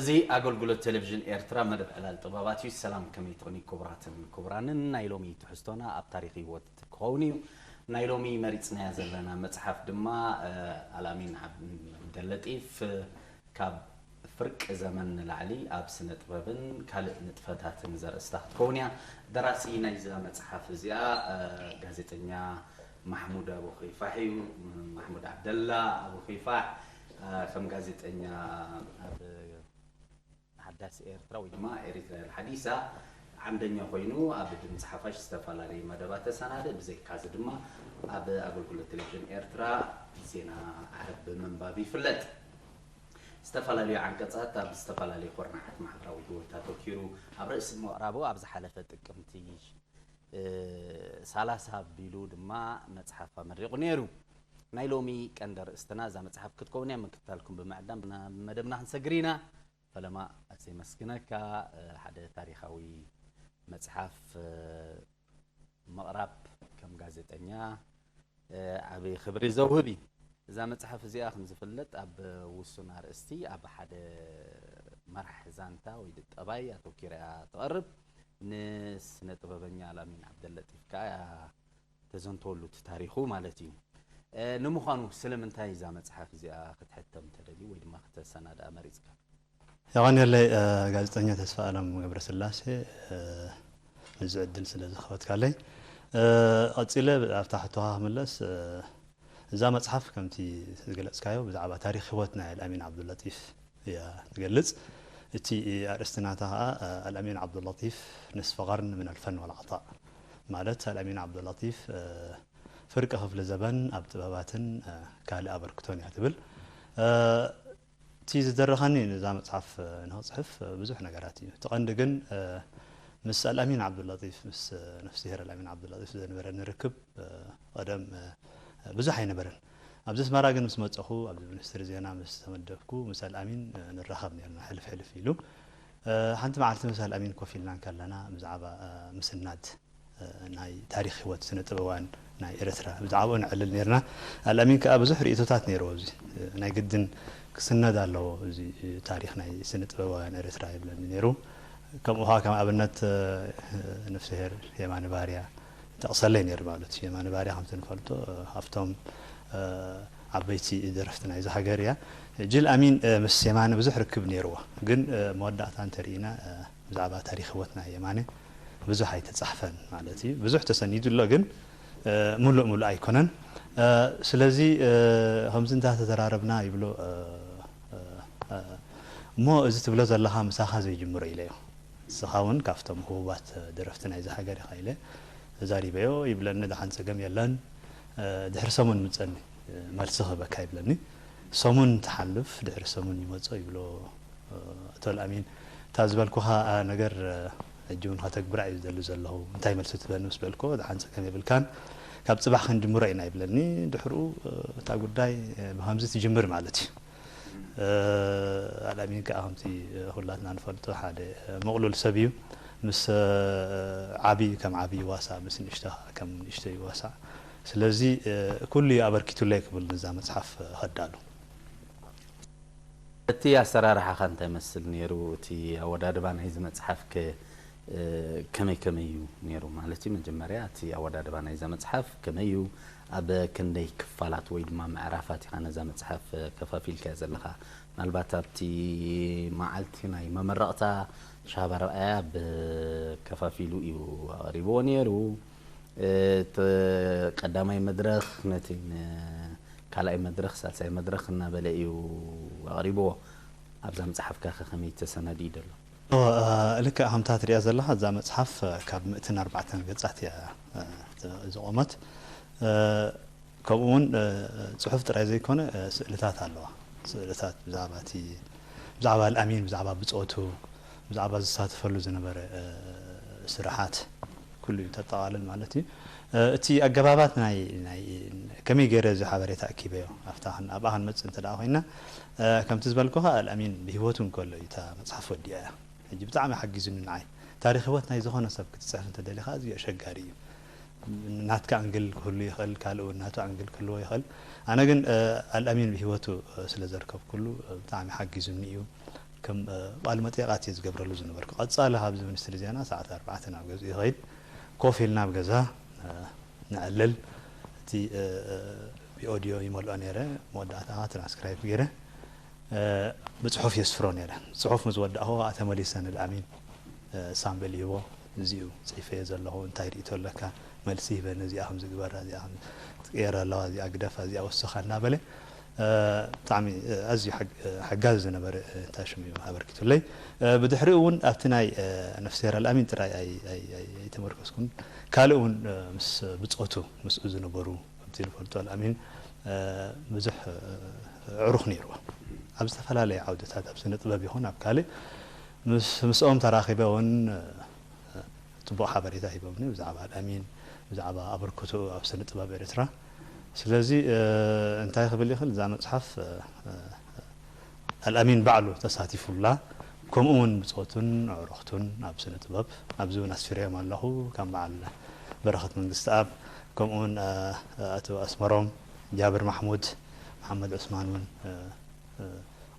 እዚ ኣገልግሎት ቴሌቪዥን ኤርትራ መደብ ዕላል ጥበባት እዩ። ሰላም፣ ከመይ ትኾኒ ክቡራትን ክቡራንን? ናይ ሎሚ ትሕዝቶና ኣብ ታሪኽ ህይወት ክኸውን እዩ። ናይ ሎሚ መሪጽናያ ዘለና መጽሓፍ ድማ፣ እ፣ ኣልኣሚን ዓብደለጢፍ፣ እ፣ ካብ ፍርቂ ዘመን ንላዕሊ ኣብ ስነ ጥበብን ካልእ ንጥፈታትን ዘርእስታ ክትከውን እያ። ደራሲ ናይዛ መጽሓፍ እዚኣ፣ እ፣ ጋዜጠኛ ማሕሙድ ኣቡ ኺፋሕ እዩ። ማሕሙድ ዓብደላ ኣቡ ኺፋሕ፣ እ፣ ከም ጋዜጠኛ ኣብ ሓዳስ ኤርትራ ወይ ድማ ኤሪትራያ ሓዲሳ ዓምደኛ ኮይኑ ኣብ ድምፂ ሓፋሽ ዝተፈላለዩ መደባት ተሰናደ። ብዘይካዚ ድማ ኣብ ኣገልግሎት ቴሌቪዥን ኤርትራ ዜና ዓርብ ብምንባብ ይፍለጥ። ዝተፈላለዩ ዓንቀፃት ኣብ ዝተፈላለዩ ኮርናዓት ማሕበራዊ ህይወት ኣተኪሩ ኣብ ርእሲ ምቕራቡ፣ ኣብ ዝሓለፈ ጥቅምቲ፣ እ፣ ሰላሳ ኣቢሉ ድማ መፅሓፍ ኣመሪቑ ነይሩ። ናይ ሎሚ ቀንዲ ኣርእስትና እዛ መፅሓፍ ክትከውን እያ። ምክትታልኩም ብምዕዳም ናብ መደብና ክንሰግር ኢና። ፈለማ፣ ኣዘ የመስግነካ። እ፣ ሓደ ታሪኻዊ መጽሓፍ፣ እ፣ ምቕራብ ከም ጋዜጠኛ፣ እ፣ ዓቢ ክብሪ ዘውህብ እዩ። እዛ መጽሓፍ እዚኣ ከም ዝፍለጥ ኣብ ውሱን ኣርእስቲ ኣብ ሓደ መራሕ ዛንታ ወይ ድ-፣ ጠባይ ኣተኪራ እያ ትቐርብ። ንስነ ጥበበኛ ኣልኣሚን ዓብደለጢፍ ከኣ እያ ተዘንተወሉ እቲ ታሪኹ ማለት እዩ። እ፣ ንምዃኑ ስለምንታይ እዛ መጽሓፍ እዚኣ ክትሕተም ተደልዩ ወይ ድማ ክተሰናድኣ መሪጽካ? የቐንየለይ፣ እ፣ ጋዜጠኛ ተስፋ ኣለም ገብረስላሴ፣ እ፣ ነዚ ዕድል ስለ ዝኸፈትካለይ። እ፣ ቀጺለ ኣብታ ሕቶኻ ክምለስ፣ እ፣ እዛ መጽሓፍ ከምቲ ዝገለጽካዮ ብዛዕባ ታሪኽ ህይወት ናይ ኣልኣሚን ዓብዱላጢፍ እያ ትገልጽ። እቲ ኣርእስቲ ናታ ኸኣ፣ እ፣ ኣልኣሚን ዓብዱላጢፍ ንስፈ ቐርን ምን ኣልፈን ወልዓጣእ፣ ማለት ኣልኣሚን ዓብዱላጢፍ፣ እ፣ ፍርቂ ክፍለ ዘበን ኣብ ጥበባትን፣ እ፣ ካልእ ኣበርክቶን እያ ትብል። እ፣ እቲ ዝደረኸኒ ነዛ መጽሓፍ፣ እ፣ ንኽጽሕፍ፣ እ፣ ብዙሕ ነገራት እዩ። እቲ ቀንዲ ግን፣ እ፣ ምስ ኣልኣሚን ዓብዱላጢፍ፣ ምስ፣ እ፣ ነፍስሄር ኣልኣሚን ዓብዱላጢፍ ዘነበረኒ ርክብ፣ እ፣ ቀደም፣ እ፣ ብዙሕ ኣይነበረን። ኣብዚ ኣስመራ ግን ምስ መጸኹ፣ ኣብዚ ሚኒስትሪ ዜና ምስ ተመደብኩ፣ ምስ ኣልኣሚን፣ እ፣ ንራኸብ ነርና ሕልፍ ሕልፍ ኢሉ። እ፣ ሓንቲ መዓልቲ ምስ ኣልኣሚን ኮፍ ኢልና እንከለና ብዛዕባ፣ እ፣ ምስናድ፣ እ፣ ናይ ታሪኽ ህይወት ስነ ጥበባውያን ናይ ኤርትራ ብዛዕባኡ ነዕልል ነርና። ኣልኣሚን ከኣ ብዙሕ ርእይቶታት ነይርዎ። ኣብዚ፣ እ፣ ናይ ግድን ክስነድ ኣለዎ፣ እዚ፣ እ፣ ታሪኽ ናይ ስነ ጥበባውያን ኤርትራ ይብለኒ ነይሩ። ከምኡ ኸኣ ከም ኣብነት፣ እ፣ ነፍስሄር የማነ ባርያ ይጠቕሰለይ ነይሩ ማለት እዩ። የማነ ባርያ ከምቲ ንፈልጦ፣ እ፣ ካብቶም፣ እ፣ ዓበይቲ ደረፍቲ ናይዛ ሃገር እያ። ሕጂ ኣልኣሚን፣ እ፣ ምስ የማነ ብዙሕ ርክብ ነይርዎ። ግን፣ እ፣ መወዳእታ እንተርኢና፣ እ፣ ብዛዕባ ታሪኽ ህይወት ናይ የማነ ብዙሕ ኣይተጻሕፈን ማለት እዩ። ብዙሕ ተሰኒዱ ኣሎ፣ ግን፣ እ፣ ምሉእ ምሉእ ኣይኮነን። እ፣ ስለዚ፣ እ፣ ከምዚ እንዳ ተዘራረብና ይብሎ፣ እ፣ እ፣ እ፣ እሞ እዚ ትብሎ ዘለኻ ምሳኻ ዘይጅምሮ ኢለዮ። ንስኻ እውን ካብቶም ህቡባት ደረፍቲ ናይዚ ሃገር ኢኻ ኢለ ተዛሪበዮ። ይብለኒ፣ ደሓን ጸገም የለን፣ እ፣ ድሕሪ ሰሙን ምጸኒ፣ እ፣ መልሲ ክህበካ ይብለኒ። ሰሙን ትሓልፍ፣ ድሕሪ ሰሙን ይመጾ ይብሎ፣ እ፣ ኣቶ ኣልኣሚን፣ እታ ዝበልኩኻ፣ እ፣ ነገር፣ እ፣ ሕጂ እውን ከተግብራ እዩ ዝደሊ ዘለኹ። እንታይ መልሲ ትህበኒ ምስ በልኩ፣ ደሓን ጸገም የብልካን፣ ካብ ጽባሕ ክንጅምሮ ኢና ይብለኒ። ድሕሩ፣ እ፣ እታ ጉዳይ፣ እ፣ ብኸምዚ ትጅምር ማለት እዩ። እ፣ ኣልኣሚን ከኣ ከምቲ፣ እ፣ ኩላትና ንፈልጦ ሓደ፣ እ፣ ምቕሉል ሰብ እዩ። ምስ፣ እ፣ ዓቢ ከም ዓቢ ይዋሳእ፣ ምስ ንእሽቶ ከኣ ከም ንእሽቶ ይዋሳእ። ስለዚ፣ እ፣ ኩሉ እዩ ኣበርኪቱለይ ክብል ነዛ መጽሓፍ፣ እ፣ ከዳሉ። እቲ ኣሰራርሓኻ እንታይ ይመስል ነይሩ? እቲ ኣወዳድባ ናይዚ መጽሓፍ ከ፣ እ፣ ከመይ ከመይ እዩ ነይሩ? ማለት እዩ፣ መጀመርያ እቲ ኣወዳድባ ናይዛ መጽሓፍ ከመይ እዩ? ኣብ ክንደይ ክፋላት ወይ ድማ ምዕራፋት ኢኻ ነዛ መጽሓፍ ከፋፊልካያ ዘለኻ? ምናልባት ኣብቲ መዓልቲ ናይ መመረቕታ ሻብ ኣርኣያ ብከፋፊሉ እዩ ኣቕሪብዎ ነይሩ። እቲ ቀዳማይ መድረኽ ነቲ ን-፣ ካልኣይ መድረኽ፣ ሳልሳይ መድረኽ እናበለ እዩ ኣቕሪብዎ። ኣብዛ መጽሓፍካ ከ ከመይ ተሰናዲኡ ዘሎ? እወ፣ እ፣ ልክዕ ከምታ ትሪኣ ዘለኻ እዛ መጽሓፍ፣ እ፣ ካብ ምእትን ኣርባዕተን ገጻት እያ፣ እ፣ ዝ-፣ ዝቖመት። እ፣ ከምኡ እውን፣ እ፣ ጽሑፍ ጥራይ ዘይኮነ፣ እ፣ ስእልታት ኣለዋ። ስእልታት ብዛዕባ እቲ፣ ብዛዕባ ኣልኣሚን፣ ብዛዕባ ብጾቱ፣ ብዛዕባ ዝሳተፈሉ ዝነበረ፣ እ፣ ስራሓት ኩሉ እዩ ተጠቓልል ማለት እዩ። እ፣ እቲ ኣገባባት ናይ፣ ናይ ከመይ ገይረ እዚ ሓበሬታ ኣኪበዮ ኣብታ ክን-፣ ኣብኣ ክንመጽእ እንተ ደኣ ኮይና፣ እ፣ ከምቲ ዝበልኩኻ ኣልኣሚን ብህይወቱ እንከሎ እዩ እታ መጽሓፍ ወዲኣ እያ። ሕጂ ብጣዕሚ ሓጊዙኒ ንዓይ። ታሪኽ ህይወት ናይ ዝኾነ ሰብ ክትጽሕፍ እንተ ደሊኻ ኣዝዩ ኣሸጋሪ እዩ። ናትካ ኣንግል ክህሉ ይኽእል፣ ካልእ እውን ናቱ ኣንግል ክህልዎ ይኽእል። ኣነ ግን፣ እ፣ ኣልኣሚን ብህይወቱ፣ እ፣ ስለ ዘርከብኩሉ፣ እ፣ ብጣዕሚ ሓጊዙኒ እዩ። ከም ቃለ መጠይቓት እየ ዝገብረሉ ዝነበርኩ። ቀጻሊ ካብዚ ሚኒስትሪ ዜና ሰዓት ኣርባዕተ ናብ ገዝኡ ይኸይድ። ኮፍ ኢልና ኣብ ገዛ ነዕልል። እቲ ብኦድዮ ይመልኦ ነይረ። መወዳእታ ትራንስክራይብ ገይረ ብጽሑፍ የስፍሮ ነይረ። ጽሑፍ ምስ ወዳእኹ ከዓ ተመሊሰ ንልኣሚን ሳምብል ይህቦ። እዚኡ ጽሒፈዮ ዘለኹ፣ እንታይ ርእይቶ ኣለካ? መልሲ ይበኒ። እዚኣ ከም ዝግበራ፣ እዚኣ ከም ትቀየር ኣለዋ፣ እዚኣ ግደፋ፣ እዚኣ ወስኻ እናበለ ብጣዕሚ ኣዝዩ ሓጋዚ ዝነበረ እንታይ ሽሙ እዩ ኣበርኪቱለይ። ብድሕሪኡ እውን ኣብቲ ናይ ነፍስሄር ኣልኣሚን ጥራይ ኣይተመርከስኩን። ካልእ እውን ምስ ብጾቱ ምስኡ ዝነበሩ ከምቲ ንፈልጦ ኣልኣሚን ብዙሕ ኣዕሩኽ ነይርዎ። ኣብ ዝተፈላለየ ዓውድታት ኣብ ስነ ጥበብ ይኹን ኣብ ካልእ ምስኦም ተራኺበ እውን ጽቡቕ ሓበሬታ ሂቦምኒ ብዛዕባ ኣልኣሚን፣ ብዛዕባ ኣበርክትኡ ኣብ ስነ ጥበብ ኤርትራ። ስለዚ እንታይ ክብል ይኽእል፣ እዛ መጽሓፍ ኣልኣሚን ባዕሉ ተሳቲፉላ፣ ከምኡ እውን ብጾቱን ኣዕሩኽቱን ኣብ ስነ ጥበብ፣ ኣብዚ እውን ኣስፊረዮም ኣለኹ፣ ከም በዓል በረኸት መንግስትኣብ፣ ከምኡ እውን ኣቶ ኣስመሮም፣ ጃብር ማሕሙድ፣ መሓመድ ዑስማን እውን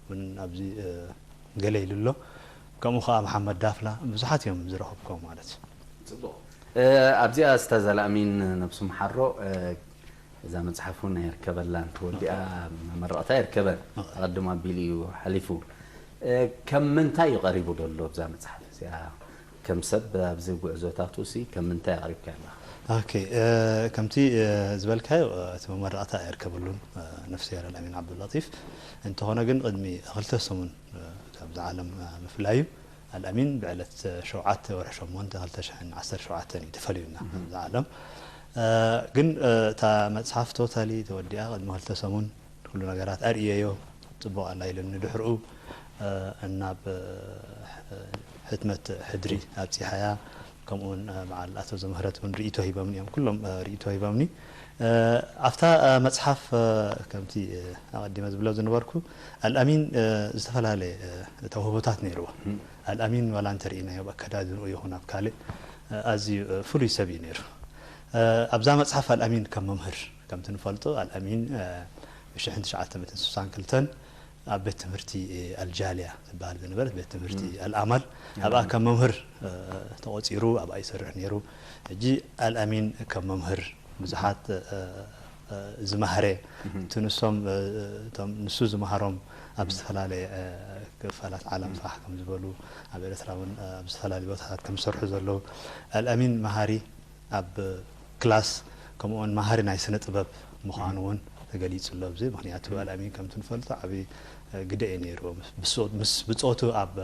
እውን ኣብዚ ገለ ኢሉ ኣሎ። ከምኡ ከኣ መሓመድ ዳፍላ፣ ብዙሓት እዮም ዝረኸብኮም ማለት እዩ። ጽቡቕ። ኣብዚኣ ኣስታዝ ኣልኣሚን ነብሱ ምሓሮ እዛ መጽሓፍ እውን ኣይርከበላን፣ ተወዲኣ መመረቕታ ኣይርከበን። ኣቐድም ኣቢሉ እዩ ሓሊፉ። ከም ምንታይ እዩ ቀሪቡ ዘሎ ኣብዛ መጽሓፍ እዚኣ? ከም ሰብ ኣብዚ ጉዕዞታቱ ሲ ከም ምንታይ ኣቕሪብካዮ ኣለኻ? ኦኬ፣ ከምቲ ዝበልካዮ እቲ መመረቕታ ኣይርከበሉን ነፍስሄር ኣልኣሚን ዓብዱላጢፍ። እንተኾነ ግን ቅድሚ ክልተ ሰሙን ካብዛ ዓለም ምፍላዩ ኣልኣሚን ብዕለት ሸውዓተ ወርሒ ሸሞንተ ክልተ ሽሕን ዓሰርተ ሸውዓተን እዩ ተፈልዩና ካብዛ ዓለም። ግን እታ መጽሓፍ ቶታሊ ተወዲኣ ቅድሚ ክልተ ሰሙን ኩሉ ነገራት ኣርእየዮ፣ ጽቡቕ ኣላ ኢሉኒ። ድሕርኡ ናብ ሕትመት ሕድሪ ኣብጺሓያ። ከምኡውን በዓል ኣቶ ዘምህረት እውን ርእይቶ ሂቦምኒ እዮም። ኩሎም ርእይቶ ሂቦምኒ። ኣብታ መጽሓፍ ከምቲ ኣቐዲመ ዝብሎ ዝነበርኩ ኣልኣሚን ዝተፈላለየ ተውህቦታት ነይርዎ። ኣልኣሚን ዋላ እንተርኢናዮ ኣብ ኣከዳድንኡ ይኹን ኣብ ካልእ ኣዝዩ ፍሉይ ሰብ እዩ ነይሩ። ኣብዛ መጽሓፍ ኣልኣሚን ከም መምህር ከምቲ ንፈልጦ ኣልኣሚን ብ ሽሕን ትሽዓተ ሚእትን ስሳን ክልተን ኣብ ቤት ትምህርቲ ኣልጃልያ ትበሃል ዝነበረት ቤት ትምህርቲ ኣልኣማል ኣብኣ ከም መምህር ተቖጺሩ ኣብኣ ይሰርሕ ነይሩ። ሕጂ ኣልኣሚን ከም መምህር ብዙሓት ዝማህረ እቲ ንሶም እቶም ንሱ ዝመሃሮም ኣብ ዝተፈላለየ ክፋላት ዓለም ፋሕ ከም ዝበሉ ኣብ ኤርትራ እውን ኣብ ዝተፈላለዩ ቦታታት ከም ዝሰርሑ ዘለዉ ኣልኣሚን መሃሪ ኣብ ክላስ ከምኡውን መሃሪ ናይ ስነ ጥበብ ምዃኑ እውን ተገሊጹ ኣሎ። ኣብዚ ምኽንያቱ ኣልኣሚን ከምቲ ንፈልጦ ዓቢ ግደ እዩ ነይርዎ። ምስ ብጾቱ ኣብ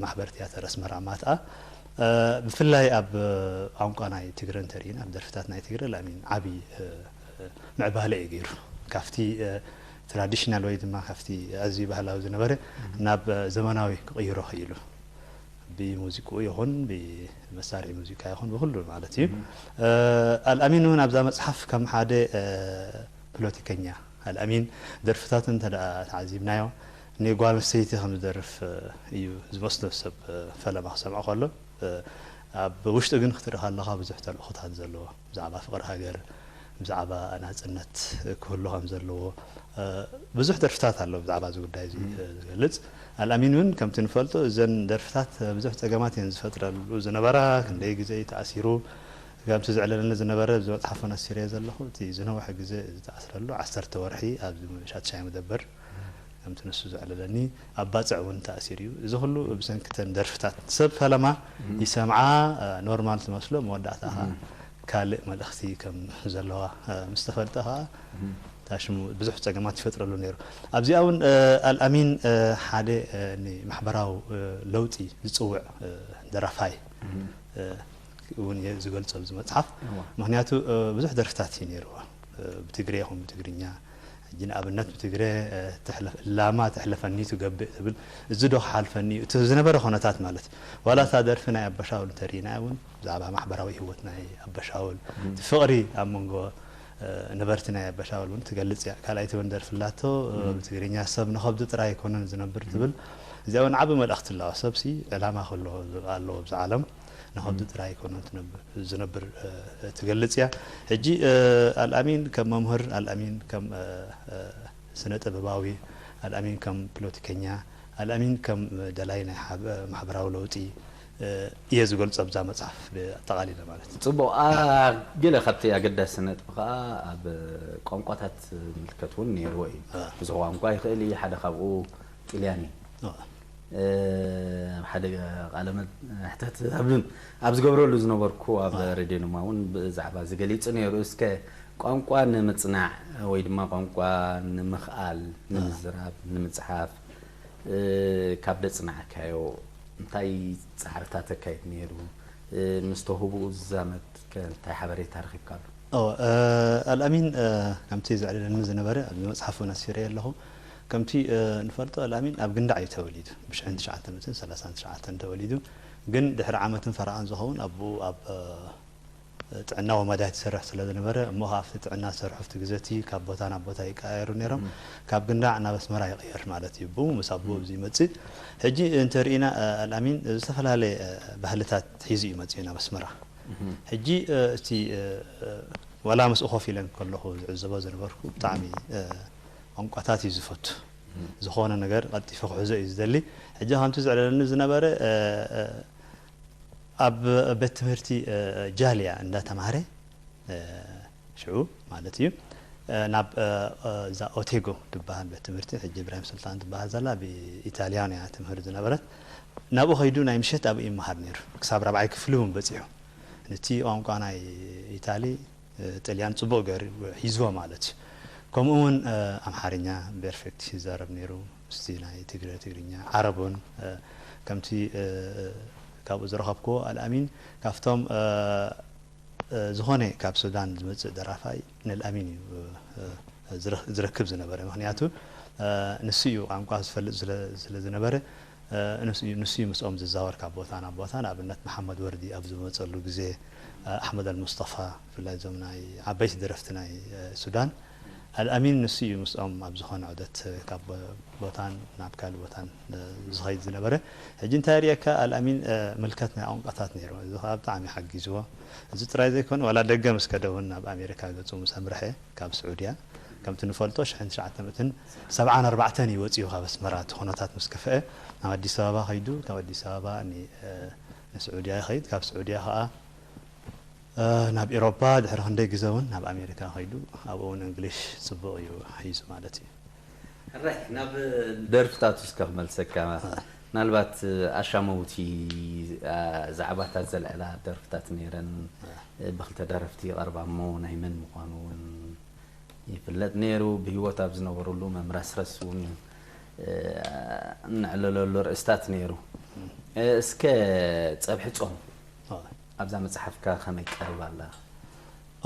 ማሕበር ትያተር ኣስመራ ማትኣ ብፍላይ ኣብ ቋንቋ ናይ ትግረ እንተርኢና ኣብ ደርፍታት ናይ ትግረ ኣልኣሚን ዓቢ ምዕባለ እዩ ገይሩ። ካብቲ ትራዲሽናል ወይ ድማ ካብቲ ኣዝዩ ባህላዊ ዝነበረ ናብ ዘመናዊ ክቕይሮ ክኢሉ። ብሙዚቅኡ ይኹን ብመሳርሒ ሙዚቃ ይኹን ብኹሉ ማለት እዩ። ኣልኣሚን እውን ኣብዛ መጽሓፍ ከም ሓደ ፖለቲከኛ ኣልኣሚን ደርፍታቱ እንተ ደኣ ተዓዚብናዮ ንጓል ኣንስተይቲ ከም ዝደርፍ እዩ ዝመስሎ ሰብ ፈለማ ክሰምዖ ከሎ ኣብ ውሽጡ ግን ክትርኢ ከለኻ ብዙሕ ተልእኾታት ዘለዎ ብዛዕባ ፍቕሪ ሃገር ብዛዕባ ናጽነት ክህሉ ከም ዘለዎ ብዙሕ ደርፍታት ኣሎ ብዛዕባ እዚ ጉዳይ እዚ ዝገልጽ። ኣልኣሚን እውን ከምቲ ንፈልጦ እዘን ደርፍታት ብዙሕ ጸገማት እየን ዝፈጥረሉ ዝነበራ። ክንደይ ግዜ እዩ ተኣሲሩ። ከምቲ ዘዕለለኒ ዝነበረ ኣብዚ መጽሓፍ እውን ኣሲረዮ ዘለኹ እቲ ዝነውሐ ግዜ ዝተኣስረሉ ዓሰርተ ወርሒ ኣብዚ ሻትሻይ መደበር ከምቲ ንሱ ዘዕለለኒ ኣብ ባጽዕ እውን ተኣሲሩ እዩ። እዚ ኩሉ ብሰንኪ እተን ደርፍታት ሰብ ፈለማ ይሰምዓ ኖርማል ትመስሎ መወዳእታ ኸኣ ካልእ መልእኽቲ ከም ዘለዋ ምስ ተፈልጠ ኸኣ እታ ሽሙ ብዙሕ ጸገማት ይፈጥረሉ ነይሩ። ኣብዚኣ እውን ኣልኣሚን ሓደ ንማሕበራዊ ለውጢ ዝጽውዕ ደራፋይ እውን እየ ዝገልጾ ኣብዚ መጽሓፍ። ምኽንያቱ ብዙሕ ደርፍታት እዩ ነይርዎ ብትግረ ይኹን ብትግርኛ። ሕጂ ንኣብነት ብትግረ ትሕለፍ እላማ ትሕለፈኒ ትገብእ ትብል፣ እዚ ዶ ክሓልፈኒ እዩ? እቲ ዝነበረ ኾነታት ማለት እዩ። ዋላ እታ ደርፊ ናይ ኣባሻውል እንተርኢና እውን ብዛዕባ ማሕበራዊ ህይወት ናይ ኣባሻውል፣ እቲ ፍቕሪ ኣብ መንጎ ነበርቲ ናይ ኣባሻውል እውን ትገልጽ እያ። ካልኣይቲ እውን ደርፊ ኣላቶ ብትግርኛ ሰብ ንኸብዱ ጥራይ ኣይኮነን ዝነብር ትብል። እዚኣ እውን ዓቢ መልእኽቲ ኣለዋ። ሰብሲ ዕላማ ክህልዎ ኣለዎ ኣብዚ ዓለም። ንኸብዱ ጥራይ ኣይኮነን ዝነብር ትገልጽ እያ። ሕጂ ኣልኣሚን ከም መምህር ኣልኣሚን ከም ስነ ጥበባዊ ኣልኣሚን ከም ፖለቲከኛ፣ ኣልኣሚን ከም ደላይ ናይ ሓብ-፣ ማሕበራዊ ለውጢ፣ እ፣ እየ ዝገልጾ ኣብዛ መጽሓፍ ብኣጠቓሊለ ማለት እዩ። ጽቡቕ። ኣ፣ ገለ ካብቲ ኣገዳሲ ነጥቢ ከኣ ኣብ ቋንቋታት ዝምልከት እውን ነይርዎ እዩ። እ። ብዙሕ ቋንቋ ይኽእል እዩ፣ ሓደ ካብኡ ጥልያን እዩ። እ። እ፣ ኣብ ሓደ ቃለ መሕተት ኣብ፣ ኣብ ዝገብረሉ ዝነበርኩ ኣብ እ። ሬድዮ ድማ እውን ብዛዕባ እዚ ገሊጹ ነይሩ። እስከ ቋንቋ ንምጽናዕ ወይ ድማ ቋንቋ ንምኽኣል፣ እ። ንምዝራብ፣ ንምጽሓፍ፣ እ፣ ካብ ደጽናዕካዮ እንታይ ጻዕርታት ተካይድ ነይሩ? እ፣ ምስ ተውህቦኡ ዝዛመድ ከ እንታይ ሓበሬታ ረኺብካሉ? እወ፣ እ፣ ኣልኣሚን፣ እ፣ ከምቲ ዘዕለለኒ ዝነበረ ኣብዚ መጽሓፍ እውን ኣስፊረዮ ኣለኹ። ከምቲ፣ እ፣ ንፈልጦ ኣልኣሚን ኣብ ግንዳዕ እዩ ተወሊዱ። ብ ሽሕን ትሽዓተ ሚእትን ሰላሳን ትሽዓተን ተወሊዱ። ግን ድሕሪ ዓመትን ፈረቓን ዝኸውን ኣቦኡ ኣብ፣ እ፣ ጥዕና ወመዳየት ይሰርሕ ስለ ዝነበረ፣ እሞ ከኣ ኣብቲ ጥዕና ዝሰርሖ ኣብቲ ግዜ እቲ ካብ ቦታ ናብ ቦታ ይቀያየሩ ነይሮም። እም። ካብ ግንዳዕ ናብ ኣስመራ ይቕየር ማለት እዩ። ብኡ ምስ ኣቦኡ እም። ኣብዚ ይመጽእ። ሕጂ እንተርኢና፣ እ፣ ኣልኣሚን ዝተፈላለየ፣ እ፣ ባህልታት ሒዙ እዩ መጺኡ ናብ ኣስመራ። እም። ሕጂ፣ እ፣ እቲ፣ እ፣ እ፣ ዋላ ምስኡ ኮፍ ኢለ ከለኹ ዝዕዘቦ ዝነበርኩ ብጣዕሚ፣ እ፣ ቋንቋታት እዩ ዝፈቱ። እም። ዝኾነ ነገር ቀልጢፉ ክሕዞ እዩ ዝደሊ። ሕጂ ከምቲ ዘዕለለኒ ዝነበረ፣ እ፣ እ፣ ኣብ ቤት ትምህርቲ፣ እ፣ ጃልያ እንዳተማህረ፣ እ፣ ሽዑ ማለት እዩ፣ እ፣ ናብ፣ እ፣ እ፣ እዛ ኦቴጎ ትበሃል ቤት ትምህርቲ፣ ሕጂ ኢብራሂም ሱልጣን ትበሃል ዘላ፣ ብኢጣልያን እያ ትምህር ዝነበረት። ናብኡ ከይዱ ናይ ምሸት ኣብኡ ይመሃር ነይሩ። ክሳብ ራብዓይ ክፍሊ እውን በጺሑ። ነቲ ቋንቋ ናይ ኢጣሊ፣ እ፣ ጥልያን ጽቡቕ ገይሩ ሒዝዎ ማለት እዩ። ከምኡ እውን፣ እ፣ ኣምሓርኛ ፐርፌክት ይዛረብ ነይሩ። ምስቲ ናይ ትግረ ትግርኛ፣ ዓረብ እውን፣ እ፣ ከምቲ፣ እ፣ ካብኡ ዝረኸብክዎ ኣልኣሚን ካብቶም፣ እ፣ እ፣ ዝኾነ ካብ ሱዳን ዝመጽእ ደራፋይ ንልኣሚን እዩ፣ እ፣ እ፣ ዝረ-፣ ዝረክብ ዝነበረ። ምኽንያቱ፣ እ፣ ንሱ እዩ ቋንቋ ዝፈልጥ ስለ፣ ስለ ዝነበረ፣ እ፣ ንሱ እዩ፣ ንሱ እዩ ምስኦም ዝዛወር ካብ ቦታ ናብ ቦታ። ንኣብነት መሓመድ ወርዲ ኣብ ዝመጸሉ ግዜ፣ እ፣ ኣሕመድ ኣልሙስጠፋ፣ ብፍላይ እዞም ናይ ዓበይቲ ደረፍቲ ናይ፣ እ፣ ሱዳን፣ ኣልኣሚን ንሱ እዩ ምስኦም ኣብ ዝኾነ ዑደት፣ እ፣ ካብ ቦታን ናብ ካልእ ቦታን፣ እ፣ ዝኸይድ ዝነበረ። ሕጂ እንታይ የርእየካ፣ ኣልኣሚን፣ እ፣ ምልከት ናይ ቋንቋታት ነይሩ። እዚ ከኣ ብጣዕሚ ሓጊዝዎ። እዚ ጥራይ ዘይኮነ፣ ዋላ ደገ ምስ ከደ እውን፣ ናብ ኣሜሪካ ገጹ ምስ ኣምርሐ፣ ካብ ስዑድያ፣ ከምቲ ንፈልጦ፣ ሽሕን ትሽዓተ ሚእትን ሰብዓን ኣርባዕተን እዩ ወጺኡ ካብ ኣስመራ፣ እቲ ኩነታት ምስ ከፍአ፣ ናብ ኣዲስ ኣበባ ከይዱ፣ ካብ ኣዲስ ኣበባ ኒ-፣ እ፣ ንስዑድያ ይኸይድ። ካብ ስዑድያ ከኣ፣ እ፣ ናብ ኤሮፓ ድሕሪ ክንደይ ግዘ እውን ናብ ኣሜሪካ ከይዱ፣ ኣብኡ እውን እንግሊሽ ጽቡቕ እዩ ሒዙ ማለት እዩ። ሕራይ፣ ናብ ደርፍታቱ እስከ ክመልሰካ። እ። ምናልባት ኣሻመውቲ፣ እ፣ ዛዕባታት ዘልዕላ ደርፍታት ነይረን። እ። ብክልተ ደረፍቲ ይቐርባ እሞ ናይ መን ምዃኑ እውን ይፍለጥ ነይሩ። ብህይወት ኣብ ዝነበሩሉ መምረስረስ እውን፣ እ፣ እነዕለለሉ ርእስታት ነይሩ። እ፣ እስከ ጸብሒ ጾም እ። ኣብዛ መጽሓፍካ ከመይ ቀሪባ ኣላ?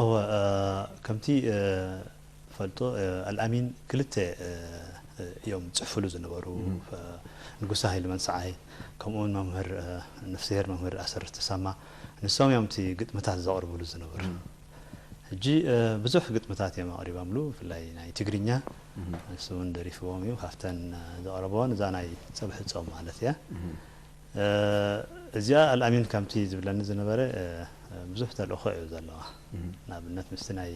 እወ፣ እ፣ ከምቲ፣ እ፣ ፈልጦ፣ እ፣ ኣልኣሚን ክልተ፣ እ፣ እ፣ እዮም ጽሕፍሉ ዝነበሩ። እም። እ፣ ንጉሰ ሃይለ መንሰዓይ፣ ከምኡውን መምህር፣ እ፣ ነፍስሄር መምህር ኣሰረት ተሰማ፣ ንሶም እዮም እቲ ግጥምታት ዘቕርብሉ ዝነበሩ። እም። ሕጂ፣ እ፣ ብዙሕ ግጥምታት እዮም ኣቕሪቦምሉ፣ ብፍላይ ናይ ትግርኛ፣ እም። ንሱ እውን ደሪፍዎም እዩ። ካብተን፣ እ፣ ዘቕረብወን እዛ ናይ ጸብሒ ጾም ማለት እያ። እም። እ፣ እዚኣ ኣልኣሚን ከምቲ ዝብለኒ ዝነበረ፣ እ፣ ብዙሕ ተልእኾ እዩ ዘለዋ። እም። ንኣብነት ምስቲ ናይ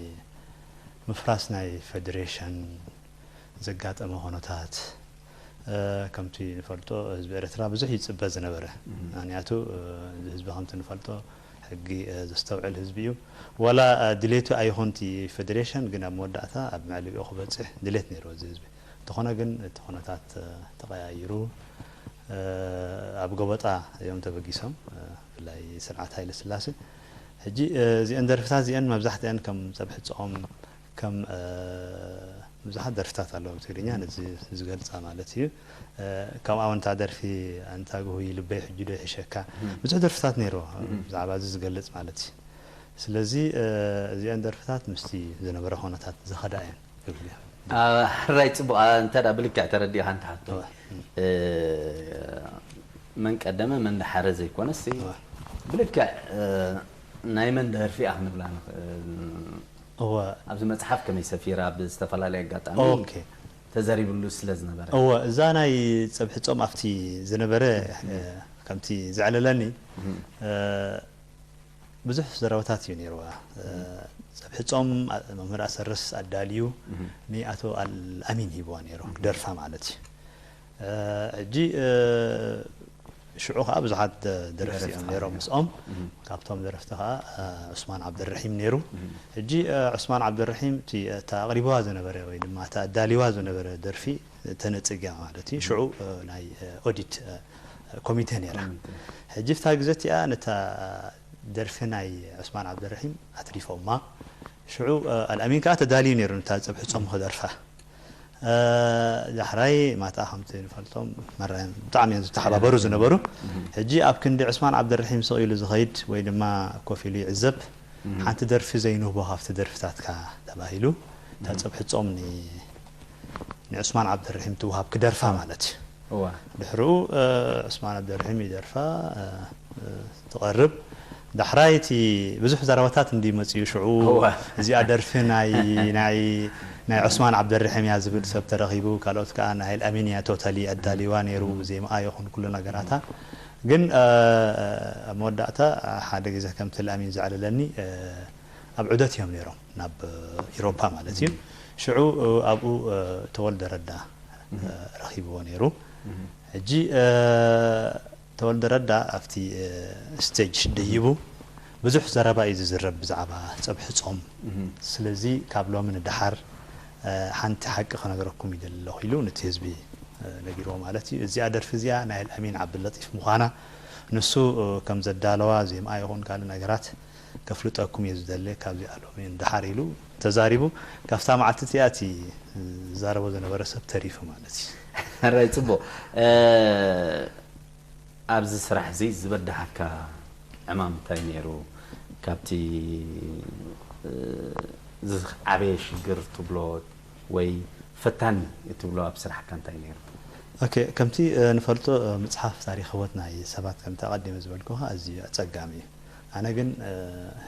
ምፍራስ ናይ ፌደሬሽን ዘጋጠመ ኩነታት፣ እ፣ ከምቲ ንፈልጦ ህዝቢ ኤርትራ ብዙሕ ይጽበ ዝነበረ። እም። ምኽንያቱ፣ እ፣ እዚ ህዝቢ ከምቲ ንፈልጦ ሕጊ፣ እ፣ ዘስተውዕል ህዝቢ እዩ። ዋላ፣ እ፣ ድሌቱ ኣይኹን እቲ ፌደሬሽን፣ ግን ኣብ መወዳእታ ኣብ መዕለቢኡ ክበጽሕ ድሌት ነይርዎ እዚ ህዝቢ። እንተኾነ ግን እቲ ኩነታት፣ እ፣ ተቐያይሩ፣ እ፣ ኣብ ጎበጣ እዮም ተበጊሶም፣ እ፣ ብፍላይ ስርዓት ሃይለ ስላሴ። ሕጂ፣ እ፣ እዚአን ደርፍታት እዚአን መብዛሕትአን ከም ጸብሒ ጾም፣ ከም፣ እ፣ ብዙሓት ደርፍታት ኣለዋ ብትግርኛ፣ ነዚ ዝገልጻ ማለት እዩ። እ፣ ከምኣ እውን እታ ደርፊ ኣንታ ግሁይ ልበይ ሕጂ ዶ ይሕሸካ፣ እም። ብዙሕ ደርፍታት ነይርዎ፣ እም። ብዛዕባ እዚ ዝገልጽ ማለት እዩ። ስለዚ፣ እ፣ እዚአን ደርፍታት ምስቲ ዝነበረ ኩነታት ዝኸዳ እየን ክብል ይኽእል። አ፣ ሕራይ ጽቡቕ። አ፣ እንተ ደኣ ብልክዕ ተረዲእኻ እንተ ሓቶ፣ እወ። እ፣ መን ቀደመ መን ደሓረ ዘይኮነስ፣ እወ። ብልክዕ፣ እ፣ ናይ መን ደርፊ እያ ክንብላ ንኽእል። እወ። ኣብዚ መጽሓፍ ከመይ ሰፊራ ብዝተፈላለየ ኣጋጣሚ ኦኬ። ተዘሪብሉ ስለ ዝነበረ። እወ፣ እዛ ናይ ጸብሒ ጾም ኣብቲ ዝነበረ፣ እ፣ ከምቲ ዘዕለለኒ፣ እም። እ፣ ብዙሕ ዘረባታት እዩ ነይርዋ። ጸብሒ ጾም መምህር ኣሰርስ ኣዳልዩ ንኣቶ ኣልኣሚን ሂብዋ ነይሩ፣ ክደርፋ ማለት እዩ። ሕጂ ሽዑ ከዓ ብዙሓት ደረፍቲ እዮም ነይሮም ምስኦም። ካብቶም ደረፍቲ ከዓ ዑስማን ዓብደልረሒም ነይሩ። ሕጂ ዑስማን ዓብደልረሒም እቲ እታ ኣቕሪብዋ ዝነበረ ወይ ድማ እታ ኣዳልይዋ ዝነበረ ደርፊ ተነጽግያ ማለት እዩ። ሽዑ ናይ ኦዲት ኮሚቴ ነይራ። ሕጂ ፍታ ግዜ እቲኣ ነታ ደርፊ ናይ ዑስማን ዓብደልረሒም ኣትሪፎማ። ሽዑ ኣልኣሚን ከዓ ተዳልዩ ነይሩ ነታ ጸብሒ ጾም ክደርፋ። ዳሕራይ ማታ ከምቲ ንፈልጦም መራዮም ብጣዕሚ እዮም ዝተሓባበሩ ዝነበሩ። ሕጂ ኣብ ክንዲ ዑስማን ዓብደልረሒም ስቕ ኢሉ ዝኸይድ ወይ ድማ ኮፍ ኢሉ ይዕዘብ፣ ሓንቲ ደርፊ ዘይንህቦ ካብቲ ደርፍታትካ ተባሂሉ፣ እታ ጸብሒ ጾም ን ንዑስማን ዓብደልረሒም ትውሃብ ክደርፋ ማለት እዩ። ድሕርኡ ዑስማን ዓብደልረሒም ይደርፋ ትቐርብ። ዳሕራይ እቲ ብዙሕ ዘረባታት እንዲ መፅኡ ሽዑ እዚኣ ደርፊ ናይ ናይ ናይ ዑስማን ዓብደልረሒም እያ ዝብል ሰብ ተረኺቡ። ካልኦት ከዓ ናይ ኣልኣሚን እያ ቶታሊ ኣዳልዋ ነይሩ፣ ዜማኣ ይኹን ኩሉ ነገራታ። ግን ኣብ መወዳእታ ሓደ ግዜ ከምቲ ኣልኣሚን ዘዕለለኒ ኣብ ዑደት እዮም ነይሮም ናብ ኢሮፓ ማለት እዩ። ሽዑ ኣብኡ ተወልደ ረዳ ረኺብዎ ነይሩ። ሕጂ ተወልደ ረዳ ኣብቲ ስቴጅ ደይቡ ብዙሕ ዘረባ እዩ ዝዝረብ ብዛዕባ ጸብሒ ጾም። ስለዚ ካብ ሎሚ ንደሓር ሓንቲ ሓቂ ክነግረኩም ይደሊ ኣለኹ ኢሉ ነቲ ህዝቢ ነጊርዎ ማለት እዩ። እዚኣ ደርፊ እዚኣ ናይ ኣልኣሚን ዓብዱለጢፍ ምዃና ንሱ ከም ዘዳለዋ ዜምኣ ይኹን ካልእ ነገራት ከፍልጠኩም እየ ዝደሊ ካብዚኣ ሎሚ ንደሓር ኢሉ ተዛሪቡ። ካብታ መዓልቲ እቲኣ እቲ ዝዛረቦ ዝነበረ ሰብ ተሪፉ ማለት እዩ። ሕራይ ፅቡቕ። ኣብዚ ስራሕ እዚ ዝበዳሃካ ዕማም እንታይ ነይሩ? ካብቲ ዝዓበየ ሽግር ትብሎ ወይ ፈታኒ ትብሎ ኣብ ስራሕካ እንታይ ነይሩ? ኦኬ፣ ከምቲ ንፈልጦ ምፅሓፍ ታሪክ ህይወት ናይ ሰባት ከምቲ ኣቐዲመ ዝበልኩኻ ኣዝዩ ኣፀጋሚ እዩ። ኣነ ግን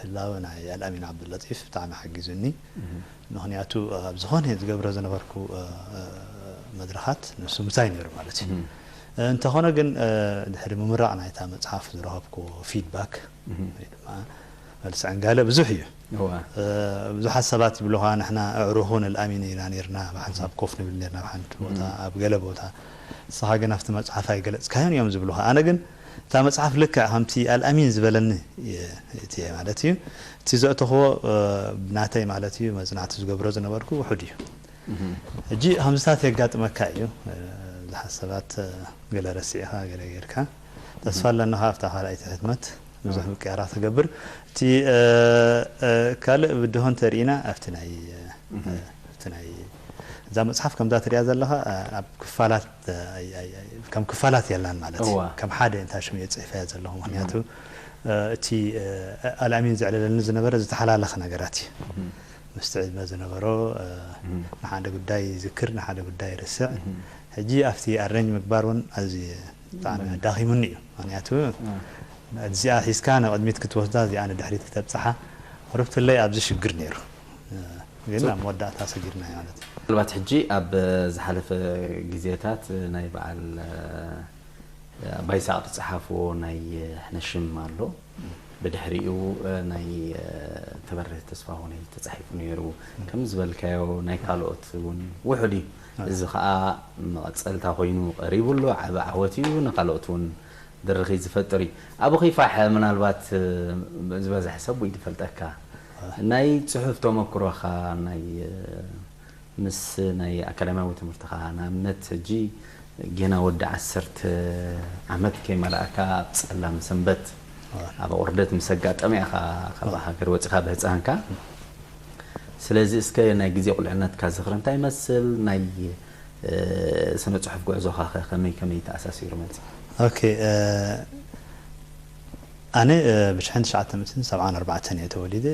ህላወ ናይ ኣልኣሚን ዓብዱለጢፍ ብጣዕሚ ሓጊዙኒ። ምኽንያቱ ኣብ ዝኾነ ዝገብሮ ዝነበርኩ መድረኻት ንሱ ምሳይ ነይሩ ማለት እዩ። እንተኾነ ግን ድሕሪ ምምራቕ ናይታ መፅሓፍ ዝረኸብኩዎ ፊድባክ ወይ ድማ መልሲ ዕንጋለ ብዙሕ እዩ። ብዙሓት ሰባት ይብሉኻ ንሕና ኣዕሩኹ ንልኣሚን ኢና ነርና፣ ብሓንሳብ ኮፍ ንብል ነርና ኣብ ሓንቲ ቦታ ኣብ ገለ ቦታ፣ ንስኻ ግን ኣብቲ መፅሓፍ ኣይገለፅካዮን እዮም ዝብሉኻ። ኣነ ግን እታ መፅሓፍ ልክዕ ከምቲ ኣልኣሚን ዝበለኒ እየ ማለት እዩ። እቲ ዘእተኽዎ ብናተይ ማለት እዩ መፅናዕቲ ዝገብሮ ዝነበርኩ ውሑድ እዩ። ሕጂ ከምዚታት የጋጥመካ እዩ። ብዙሓት ሰባት ገለ ረሲዕኻ ገለ ጌርካ ተስፋ ኣለና ኣብታ ካልኣይቲ ሕትመት ብዙሕ ምቅያራት ክገብር። እቲ ካልእ ብድሆ እንተርኢና ኣብቲ ናይ ኣብቲ ናይ እዛ መፅሓፍ ከምዛ ትሪኣ ዘለኻ ኣብ ክፋላት ከም ክፋላት የላን ማለት እዩ። ከም ሓደ እንታ ሽም እየ ፅሒፈያ ዘለኹ ምክንያቱ እቲ ኣልኣሚን ዘዕለለኒ ዝነበረ ዝተሓላለኸ ነገራት እዩ። ምስቲ ዕድመ ዝነበሮ ንሓደ ጉዳይ ይዝክር ንሓደ ጉዳይ ይርስዕ። ሕጂ ኣብቲ ኣረንጅ ምግባር እውን ኣዝዩ ብጣዕሚ ኣዳኺሙኒ እዩ። ምክንያቱ እዚኣ ሒዝካ ንቕድሚት ክትወስዳ እዚኣ ንድሕሪት ክተብፅሓ ቁርብትለይ ኣብዚ ሽግር ነይሩ። ግን ኣብ መወዳእታ ሰጊርና ማለት እዩ። ምናልባት ሕጂ ኣብ ዝሓለፈ ግዜታት ናይ በዓል ኣባይ ይስሓቅ ዝፀሓፍዎ ናይ ሕነ ሽም ኣሎ። ብድሕሪኡ ናይ ተበርህ ተስፋሁነይ ተፃሒፉ ነይሩ። ከም ዝበልካዮ ናይ ካልኦት እውን ውሑድ እዩ። እዚ ከዓ መቐፀልታ ኮይኑ ቀሪቡ ኣሎ። ዓቢ ዓወት እዩ። ንካልኦት እውን ድርኺት ዝፈጥር እዩ። ኣብ ኺፋሕ ምናልባት ዝበዝሐ ሰብ ወይ ዝፈልጠካ ናይ ፅሑፍ ተመክሮኻ ናይ ምስ ናይ ኣካዳሚያዊ ትምህርትኻ ንኣብነት ሕጂ ጌና ወዲ ዓሰርተ ዓመት ከይመላእካ ኣብ ፀላም ሰንበት ኣብ ቁርደት ምስ ኣጋጠመ ኢኻ ካብ ሃገር ወፂኻ ብህፃንካ። ስለዚ እስከ ናይ ግዜ ቁልዕነትካ ዝኽሪ እንታይ ይመስል? ናይ ስነ ፅሑፍ ጉዕዞኻ ከ ከመይ ከመይ ተኣሳሲሩ መፂ? ኦኬ፣ ኣነ ብሽሕን ትሽዓተ ሚእትን ሰብዓን ኣርባዕተን እየ ተወሊደ።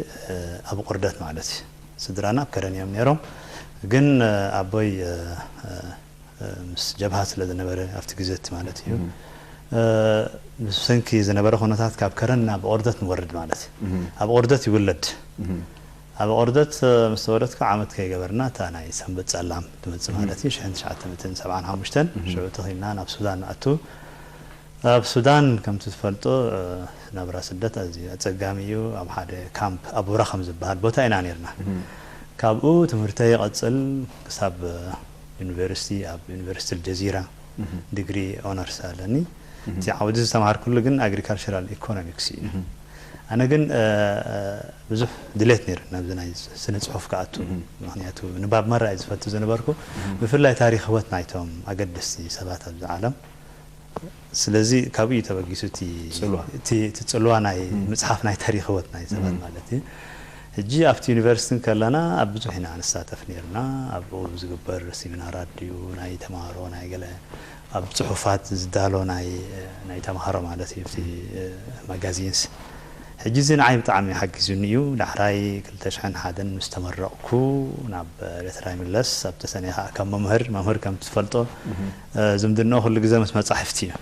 ኣብ ቁርደት ማለት እዩ። ስድራና ኣብ ከረን እዮም ነይሮም። ግን ኣቦይ ምስ ጀብሃ ስለ ዝነበረ ኣብቲ ግዜ እቲ ማለት እዩ ብሰንኪ ዝነበረ ኩነታት ካብ ከረን ናብ ኦርደት ንወርድ ማለት እዩ። ኣብ ኦርደት ይውለድ። ኣብ ኦርደት ምስ ተወለድካ ዓመት ከይገበርና እታ ናይ ሰንበት ጸላም ትመጽእ ማለት እዩ። ሽሕን ትሽዓተ ሚእትን ሰብዓን ሓሙሽተን ሽዑ ተኺልና ናብ ሱዳን ንኣቱ። ኣብ ሱዳን ከምቲ ትፈልጦ ናብራ ስደት ኣዝዩ ኣጸጋሚ እዩ። ኣብ ሓደ ካምፕ ኣቡራ ከም ዝበሃል ቦታ ኢና ነርና። ካብኡ ትምህርተይ ይቐጽል ክሳብ ዩኒቨርሲቲ፣ ኣብ ዩኒቨርሲቲ ኣልጀዚራ ዲግሪ ኦነርስ ኣለኒ። እቲ ዓውዲ ዝተማሃርኩሉ ግን ኣግሪካልቸራል ኢኮኖሚክስ እዩ። ኣነ ግን ብዙሕ ድሌት ነይሩ ናብዚ ናይ ስነ ጽሑፍ ክኣቱ። ምክንያቱ ንባብ መራ እየ ዝፈቱ ዝነበርኩ። ብፍላይ ታሪኽ ህይወት ናይቶም ኣገደስቲ ሰባት ኣብዚ ዓለም። ስለዚ ካብኡ እዩ ተበጊሱ እቲ ጽልዋ። እቲ እቲ ጽልዋ ናይ ምጽሓፍ ናይ ታሪኽ ህይወት ናይ ሰባት ማለት እዩ። ሕጂ ኣብቲ ዩኒቨርሲቲ ከለና ኣብ ብዙሕ ኢና ንሳተፍ ነርና። ኣብኡ ዝግበር ሲሚናራት ድዩ ናይ ተማሃሮ ናይ ገለ ኣብ ጽሑፋት ዝዳሎ ናይ ናይ ተማሃሮ ማለት እዩ። ኣብቲ ማጋዚንስ ሕጂ እዚ ንዓይ ብጣዕሚ ሓጊዙኒ እዩ። ዳሕራይ ክልተ ሽሕን ሓደን ምስ ተመረቕኩ ናብ ኤርትራ ይምለስ። ኣብ ተሰነይ ከዓ ከም መምህር፣ መምህር ከም ትፈልጦ ዝምድንኦ ኩሉ ግዜ ምስ መጻሕፍቲ እዩ።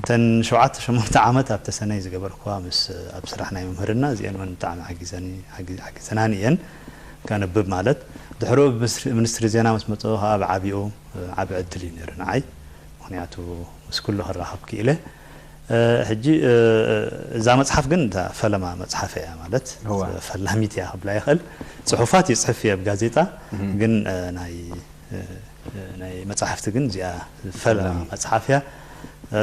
እተን ሸውዓተ ሸሞንተ ዓመት ኣብ ተሰነይ ዝገበርኩዋ ምስ ኣብ ስራሕ ናይ መምህርና እዚአን እውን ብጣዕሚ ሓጊዘኒ ሓጊ- ሓጊዘናኒ እየን። ከንብብ ማለት ድሕሩ ሚኒስትሪ ዜና ምስ መፅኡ ከዓ ብዓቢኡ ዓቢ ዕድል እዩ ነይሩ ንዓይ። ምክንያቱ ምስ ኩሉ ክራኸብ ክኢለ። ሕጂ እዛ መፅሓፍ ግን እታ ፈለማ መፅሓፈ እያ ማለት እዋ። ፈላሚት እያ ክብላ ይኽእል። ፅሑፋት ይፅሕፍ እየ ኣብ ጋዜጣ ግን ናይ ናይ መፅሓፍቲ ግን እዚኣ ፈለማ መፅሓፍ እያ።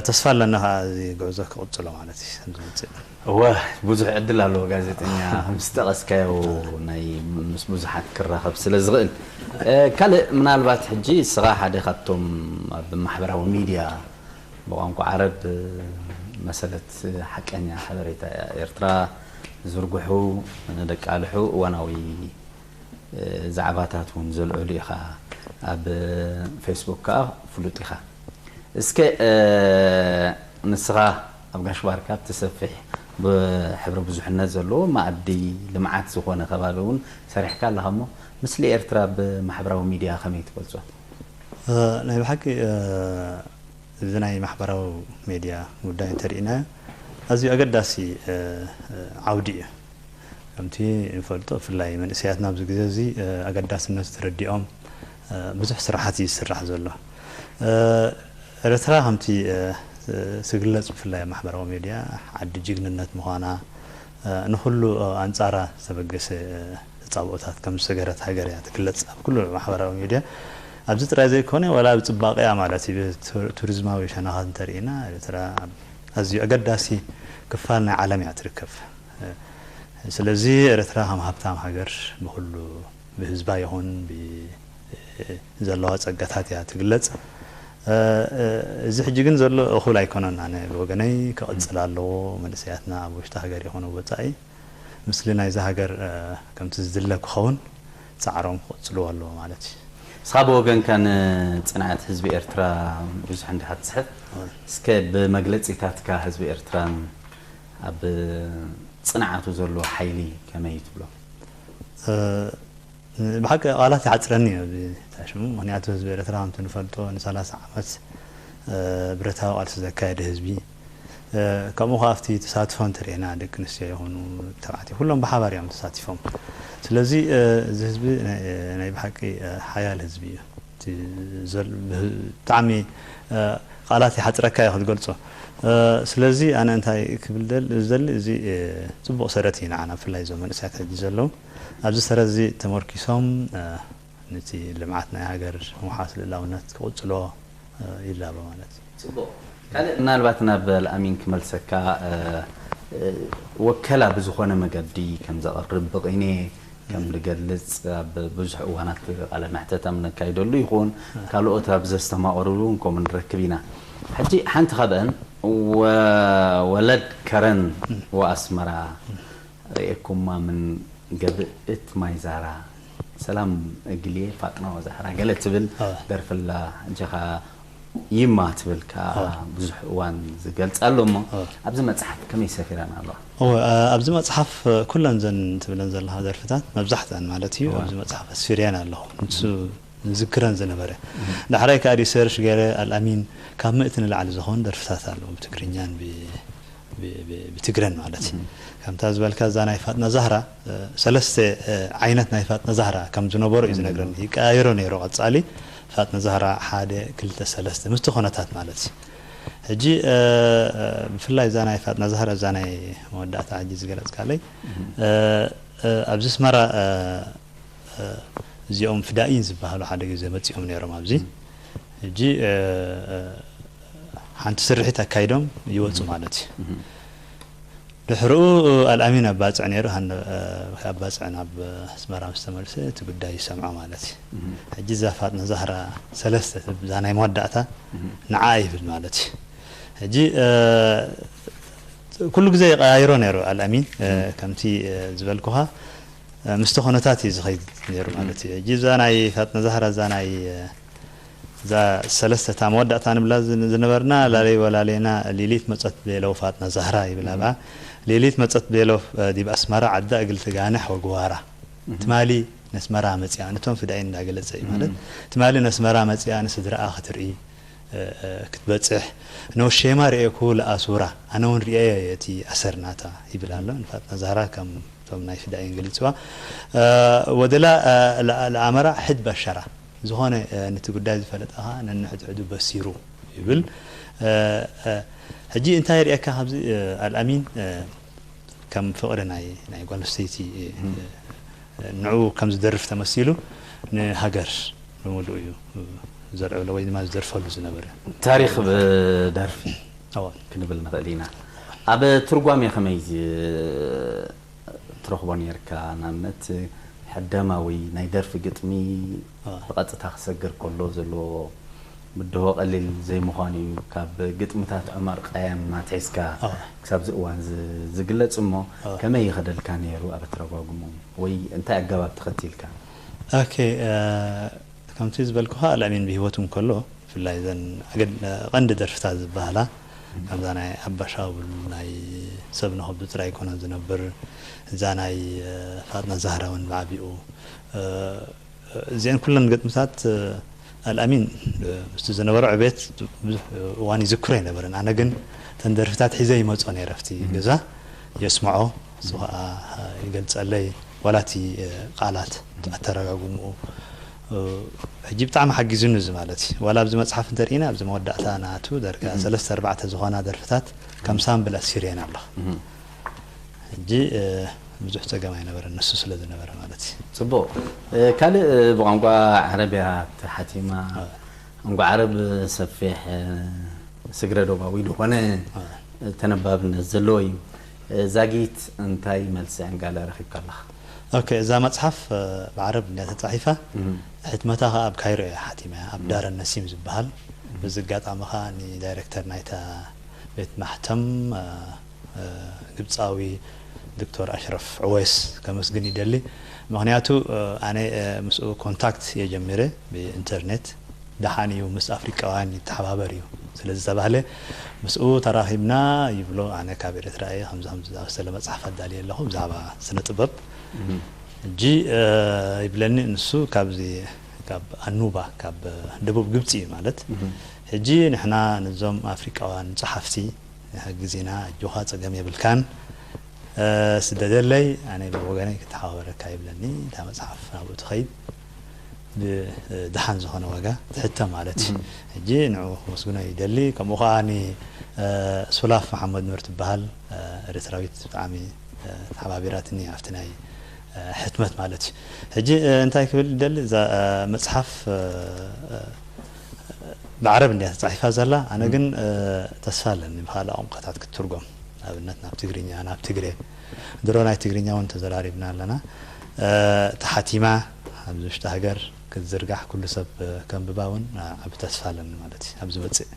ተስፋ ኣለና ከዓ እዚ ጉዕዞ ክቕፅሎ ማለት እዩ ዝመፅእ። እወ ብዙሕ ዕድል ኣለዎ ጋዜጠኛ ምስ ጠቐስካዮ ናይ ምስ ብዙሓት ክራኸብ ስለ ዝኽእል። ካልእ ምናልባት ሕጂ እስኻ ሓደ ካብቶም ኣብ ማሕበራዊ ሚድያ ብቋንቋ ዓረብ መሰለት ሓቀኛ ሓበሬታ ኤርትራ ዝዝርግሑ ንደቃልሑ እዋናዊ ዛዕባታት እውን ዘልዕሉ ኢኻ። ኣብ ፌስቡክ ከኣ ፍሉጥ ኢኻ። እስከ ንስኻ ኣብ ጋሽ ባርካ ኣብቲ ሰፊሕ ብሕብረ ብዙሕነት ዘለዎ መኣዲ ልምዓት ዝኾነ ከባቢ እውን ሰሪሕካ ኣለኻ እሞ፣ ምስሊ ኤርትራ ብማሕበራዊ ሚድያ ከመይ ትገልጾ? ናይ ብሓቂ እዚ ናይ ማሕበራዊ ሜድያ ጉዳይ እንተርኢናዮ ኣዝዩ ኣገዳሲ ዓውዲ እዩ። ከምቲ ንፈልጦ ብፍላይ መንእሰያትና ኣብዚ ግዜ እዚ ኣገዳስነቱ ተረዲኦም ብዙሕ ስራሓት እዩ ዝስራሕ ዘሎ። ኤርትራ ከምቲ ዝግለጽ ብፍላይ ኣብ ማሕበራዊ ሜድያ ዓዲ ጅግንነት ምዃና ንኹሉ ኣንጻራ ዝተበገሰ ተጻብኦታት ከም ዝሰገረት ሃገር እያ ትግለጽ ኣብ ኩሉ ማሕበራዊ ሜድያ። ኣብዚ ጥራይ ዘይኮነ ዋላ ብጽባቐያ ማለት እዩ ብቱሪዝማዊ ሸነኻት እንተርኢና ኤርትራ ኣብ ኣዝዩ ኣገዳሲ ክፋል ናይ ዓለም እያ ትርከብ። ስለዚ ኤርትራ ከም ሃብታም ሃገር ብኹሉ ብህዝባ ይኹን ዘለዋ ጸጋታት እያ ትግለጽ። እዚ ሕጂ ግን ዘሎ እኹል ኣይኮነን። ኣነ ብወገነይ ክቕጽል ኣለዎ። መንእሰያትና ኣብ ውሽጢ ሃገር ይኹን ወጻኢ ምስሊ ናይዛ ሃገር ከምቲ ዝድለ ክኸውን ጻዕሮም ክቕጽልዎ ኣለዎ ማለት እዩ። እስኻ ብወገንካ ንጽንዓት ህዝቢ ኤርትራ ብዙሕ እንዲኻ ትጽሕፍ። እስከ ብመግለጺታትካ ህዝቢ ኤርትራን ኣብ ጽንዓቱ ዘሎ ሓይሊ ከመይ ትብሎ? ብሓቂ ቃላት ይሓጽረኒ እዩ እዚ ታሽሙ። ምክንያቱ ህዝቢ ኤርትራ ከምቲ ንፈልጦ ንሰላሳ ዓመት ብረታዊ ቃልሲ ዘካየደ ህዝቢ። ከምኡ ከኣ ኣብቲ ተሳትፎ እንተርኢና ደቂ ኣንስትዮ ይኹኑ ተባዕትዮ ኩሎም ብሓባር እዮም ተሳቲፎም። ስለዚ እዚ ህዝቢ ናይ ብሓቂ ሓያል ህዝቢ እዩ። ብጣዕሚ ቃላት ይሓፅረካ እዩ ክትገልፆ። ስለዚ ኣነ እንታይ ክብል ዝደሊ እዚ ፅቡቕ ሰረት እዩ ንዓና ብፍላይ እዞም መንእሰያት ሕጂ ዘለዉ ኣብዚ ሰረት እዚ ተመርኪሶም ነቲ ልምዓት ናይ ሃገር ምውሓስ ልእላውነት ክቕፅሎ ይላበ ማለት እዩ። ፅቡቕ። ካልእ ምናልባት ናብ ኣልኣሚን ክመልሰካ ወከላ ብዝኾነ መገዲ ከም ዘቕርብ ብቕኔ ከም ልገልጽ ኣብ ብዙሕ እዋናት ቃለ መሕተት ኣብ ነካይደሉ ይኹን ካልኦት ኣብ ዘስተማቕርሉ እውን ከምኡ ንረክብ ኢና። ሕጂ ሓንቲ ካብአን ወለድ ከረን ወኣስመራ ርእየኩማ ምን ገብእት ማይ ዛራ ሰላም እግልየ ፋጥና ወዛሕራ ገለ ትብል ደርፍላ እጀኻ ይማ ትብል ከኣ ብዙሕ እዋን ዝገልጽ ኣሎ እሞ ኣብዚ መጽሓፍ ከመይ ሰፊረን ኣለዋ? እወ ኣብዚ መጽሓፍ ኩለን ዘን ትብለን ዘለኻ ደርፍታት መብዛሕትአን ማለት እዩ ኣብዚ መጽሓፍ ኣስፊርየን ኣለኹ። ንሱ ዝዝክረን ዝነበረ ዳሕራይ ከኣ ሪሰርች ገይረ ኣልኣሚን ካብ ምእቲ ንላዕሊ ዝኾኑ ደርፍታት ኣለዉ ብትግርኛን ብትግረን ማለት እዩ። ከምታ ዝበልካ እዛ ናይ ፋጥና ዛህራ ሰለስተ ዓይነት ናይ ፋጥና ዛህራ ከም ዝነበሩ እዩ ዝነግረኒ። ይቀያየሮ ነይሩ ቀጻሊ ፋጥና ዛህራ ሓደ ክልተ ሰለስተ ምስቲ ኮነታት ማለት እዩ። ሕጂ ብፍላይ እዛ ናይ ፋጥና ዛህራ፣ እዛ ናይ መወዳእታ ሕጂ ዝገለጽካለይ ኣብዚ ኣስመራ እዚኦም ፍዳኢን ዝበሃሉ ሓደ ግዜ መጺኦም ነይሮም ኣብዚ። ሕጂ ሓንቲ ስርሒት ኣካይዶም ይወጹ ማለት እዩ። ድሕርኡ ኣልኣሚን ኣብ ባጽዕ ነይሩ። ኣባጽዕ ናብ ኣስመራ ምስ ተመልሰ እቲ ጉዳይ ይሰምዖ ማለት እዩ። ሕጂ እዛ ፋጥና ዛህራ ሰለስተ፣ እዛ ናይ መወዳእታ፣ ንዓ ይብል ማለት እዩ። ሕጂ ኩሉ ግዜ ይቀያይሮ ነይሩ ኣልኣሚን። ከምቲ ዝበልኩኻ ምስቲ ኩነታት እዩ ዝኸይድ ነይሩ ማለት እዩ። ሕጂ እዛ ናይ ፋጥና ዛህራ፣ እዛ ናይ እዛ ሰለስተ፣ እታ መወዳእታ ንብላ ዝነበርና፣ ላለይ ወላለይና ሌሊት መጸት ቤሎ ፋጥና ዛህራ ይብል ኣብኣ። ሌሊት መጸት ቤሎ ዲብ ኣስመራ ዓዳ እግል ትጋንሕ ወግዋራ። ትማሊ ነስመራ መጽያ፣ ነቶም ፍዳይን እንዳገለጸ እዩ ማለት። ትማሊ ነስመራ መጽያ ንስድራኣ ክትርኢ ክትበጽሕ፣ ነወሸማ ርእየኩ ለኣሱራ፣ ኣነ እውን ርእየ እቲ ኣሰር ናታ ይብል ኣሎ። ንፋጥና ዛህራ ከም እቶም ናይ ፍዳይን ገሊጽዋ። ወደላ ለኣመራ ሕድ በሸራ፣ ዝኾነ ነቲ ጉዳይ ዝፈለጠ ኸኣ ነንሕድሕዱ በሲሩ ይብል። ሕጂ እንታይ የርእየካ ካብዚ ኣልኣሚን ከም ፍቕሪ ናይ ናይ ጓል ኣንስተይቲ ንዑ ከም ዝደርፍ ተመሲሉ ንሃገር ብምሉእ እዩ ዘልዕሎ ወይ ድማ ዝደርፈሉ ዝነበረ። ታሪኽ ብደርፊ ኣዎ። ክንብል ንኽእል ኢና። ኣብ ትርጓሜ ከመይ ትረኽቦ ነርካ? ንኣብነት ሕደማ ወይ ናይ ደርፊ ግጥሚ ብቐጥታ ክሰግር ከሎ ዘለዎ ምድሆ ቀሊል ዘይምዃኑ እዩ። ካብ ግጥምታት ዑመር ቀያም ኣትሒዝካ ክሳብዚ እዋን ዝግለጽ እሞ ከመይ ይኸደልካ ነይሩ ኣብ ኣተረጓጉሙ ወይ እንታይ ኣገባብ ተኸቲልካ? ኦኬ፣ ከምቲ ዝበልኩኻ ኣልኣሚን ብህይወቱ እንከሎ ብፍላይ እዘን ቀንዲ ደርፍታት ዝበሃላ ከምዛ ናይ ኣባሻውል ናይ ሰብ ንኸብዱ ጥራይ ኣይኮነን ዝነብር፣ እዛ ናይ ፋጥና ዛህራ እውን ብዓቢኡ እዚአን ኩለን ግጥምታት ኣልኣሚን ምስቲ ዝነበሮ ዕቤት ብዙሕ እዋን ይዝክሮ ኣይነበረን። ኣነ ግን እተን ደርፍታት ሒዘ ይመጾ ነይረ ኣብቲ ገዛ የስምዖ፣ እሱ ከዓ ይገልጸለይ፣ ዋላ እቲ ቃላት ኣተረጋጉምኡ ሕጂ ብጣዕሚ ሓጊዙኒ እዚ ማለት እዩ። ዋላ ኣብዚ መጽሓፍ እንተርኢና ኣብዚ መወዳእታ ናቱ ደርጋ ሰለስተ ኣርባዕተ ዝኾና ደርፍታት ከም ሳምብል ኣሲረየን ኣለኹ። ሕጂ ብዙሕ ጸገም ኣይነበረን ንሱ ስለ ዝነበረ ማለት እዩ። ጽቡቕ። ካልእ ብቋንቋ ዓረብ እያ ተሓቲማ። ቋንቋ ዓረብ ሰፊሕ ስግረ ዶባዊ ዝኾነ ተነባብነት ዘለዎ እዩ። ዛጊት እንታይ መልሲ ዕንጋለ ረኺብካ ኣለኻ? ኦኬ፣ እዛ መጽሓፍ ብዓረብ እንድያ ተጻሒፋ፣ ሕትመታ ከኣ ኣብ ካይሮ እያ ሓቲመያ፣ ኣብ ዳር ነሲም ዝበሃል። በዚ ኣጋጣሚ ከኣ ንዳይረክተር ናይታ ቤት ማሕተም ግብጻዊ ዶክተር ኣሽረፍ ዑወይስ ከመስግን ይደሊ። ምኽንያቱ ኣነ ምስኡ ኮንታክት እየ ጀሚረ ብኢንተርኔት። ደሓን እዩ ምስ ኣፍሪቃውያን ይተሓባበር እዩ ስለ ዝተባህለ ምስኡ ተራኺብና ይብሎ። ኣነ ካብ ኤርትራ እየ፣ ከምዚ ከምዚ ዝኣመሰለ መጽሓፍ ኣዳልየ ኣለኹ ብዛዕባ ስነ ጥበብ። ሕጂ ይብለኒ ንሱ ካብዚ ካብ ኣኑባ ካብ ደቡብ ግብጺ እዩ ማለት። ሕጂ ንሕና ነዞም ኣፍሪቃውያን ጸሓፍቲ ንሕግዝ ኢና፣ ኣጆኻ ጸገም የብልካን፣ ስደደለይ ኣነ ብወገነይ ክተሓባበረካ ይብለኒ። እታ መጽሓፍ ናብኡ ትኸይድ ብደሓን ዝኾነ ዋጋ ትሕተ ማለት እዩ። ሕጂ ንዑ ክመስግኖ ይደሊ። ከምኡ ከኣ ሱላፍ መሓመድ ኑር ትበሃል ኤርትራዊት ብጣዕሚ ተሓባቢራትኒ ኣብቲ ናይ ሕትመት ማለት እዩ። ሕጂ እንታይ ክብል ይደሊ፣ እዛ መጽሓፍ ብዓረብ እንድያ ተጻሒፋ ዘላ። ኣነ ግን ተስፋ ኣለኒ ብኻልእ ቋንቋታት ክትትርጎም፣ ንኣብነት ናብ ትግርኛ፣ ናብ ትግሬ። ድሮ ናይ ትግርኛ እውን ተዘራሪብና ኣለና። ተሓቲማ ኣብዚ ውሽጢ ሃገር ክትዝርጋሕ፣ ኩሉ ሰብ ከንብባ እውን ዓቢ ተስፋ ኣለኒ ማለት እዩ ኣብ ዝመጽእ።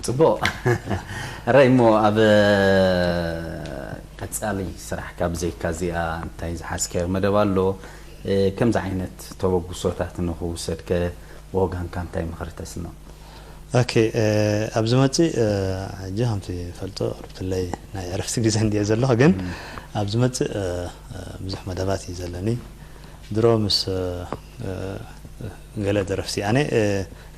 ጽቡቕ። ሕራይ እሞ ኣብ ቀጻሊ ስራሕካ ብዘይካ እዚኣ እንታይ ዝሓዝካዮ መደብ ኣሎ? ከምዚ ዓይነት ተበግሶታት ንኽውሰድከ ብወገንካ እንታይ ምኽሪ ተስንቕ? ኦኬ፣ ኣብ ዝመጽእ ሕጂ ከምቲ ፈልጦ ቅርብትለይ ናይ ዕረፍቲ ግዜ እንድየ ዘለኹ፣ ግን ኣብ ዝመጽእ ብዙሕ መደባት እዩ ዘለኒ። ድሮ ምስ ገለ ደረፍቲ ኣነ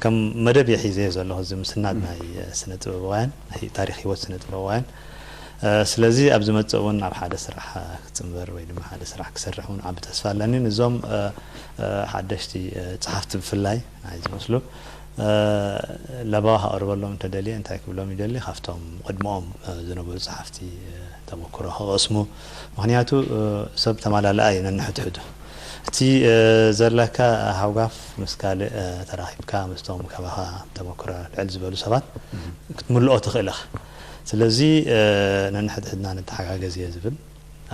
ከም መደብ እየ ሒዘዮ ዘለኹ፣ እዚ ምስናድ ናይ ስነ ጥበባውያን፣ ናይ ታሪኽ ህይወት ስነ ጥበባውያን። ስለዚ ኣብ ዝመጽእ እውን ኣብ ሓደ ስራሕ ክጽንበር ወይ ድማ ሓደ ስራሕ ክሰርሕ እውን ዓቢ ተስፋ ኣለኒ። ንዞም ሓደሽቲ ጸሓፍቲ ብፍላይ ናይ ዝመስሉ ለበዋ ከቕርበሎም እንተደልየ እንታይ ክብሎም ይደሊ? ካብቶም ቅድመኦም ዝነበሩ ጸሓፍቲ ተመክሮ ክቐስሙ። ምኽንያቱ ሰብ ተማላልኣ እዩ ነንሕድሕዱ። እቲ ዘለካ ሃውጋፍ ምስ ካልእ ተራኺብካ ምስቶም ከማኻ ተመክሮ ልዕል ዝበሉ ሰባት ክትምልኦ ትኽእል ኢኻ። ስለዚ ነንሕድሕድና ንተሓጋገዝ እየ ዝብል።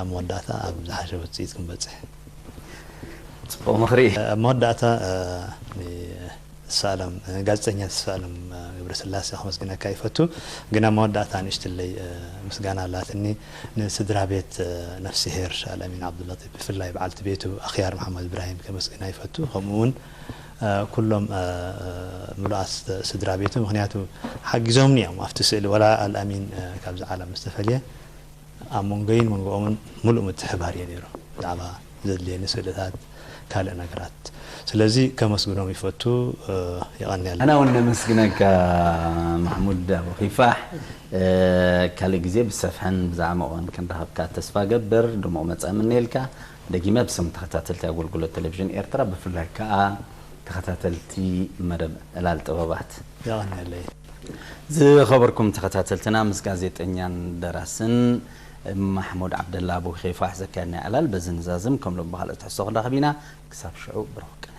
ኣብ መወዳእታ ኣብ ዝሓሸ ውፅኢት ክንበፅሕ። ፅቡቕ ምኽሪ። ኣብ መወዳእታ ተስፋኣለም ጋዜጠኛ ተስፋኣለም ገብረስላሴ ከመስግነካ ይፈቱ። ግን ኣብ መወዳእታ ንእሽትለይ ምስጋና ኣላትኒ ንስድራ ቤት ነፍስሄር ኣልኣሚን ዓብዱላጢፍ፣ ብፍላይ በዓልቲ ቤቱ ኣኽያር መሓመድ እብራሂም ከመስግና ይፈቱ። ከምኡ እውን ኩሎም ምሉኣት ስድራ ቤቱ፣ ምኽንያቱ ሓጊዞምኒ እዮም ኣብቲ ስእሊ። ወላ ኣልኣሚን ካብዚ ዓለም ምስ ተፈልየ ኣብ መንጎይን መንጎኦምን ሙሉእ ምትሕባር እየ ነይሩ፣ ብዛዕባ ዘድልየኒ ስእልታት፣ ካልእ ነገራት። ስለዚ ከመስግኖም ይፈቱ። የቐንየልና። ኣና እውን ነመስግነካ ማሕሙድ ኣቡ ኺፋሕ። ካልእ ግዜ ብሰፍሐን ብዛዕምቖን ክንረኸብካ ተስፋ ገብር። ድሙቕ መጻኢ ምነየልካ። ደጊመ ብስም ተኸታተልቲ ኣገልግሎት ቴሌቪዥን ኤርትራ፣ ብፍላይ ከኣ ተኸታተልቲ መደብ ዕላል ጥበባት። የቐንየለይ። ዝኸበርኩም ተኸታተልትና፣ ምስ ጋዜጠኛን ደራስን ማሕሙድ ዓብደላ ኣቡ ኺፋሕ ዘካየድና ዕላል በዚ ንዛዝም። ከም ሎም ብኻልእ ትሕዝቶ ክንራኸብ ኢና። ክሳብ ሽዑ ብሩኽ ቀን።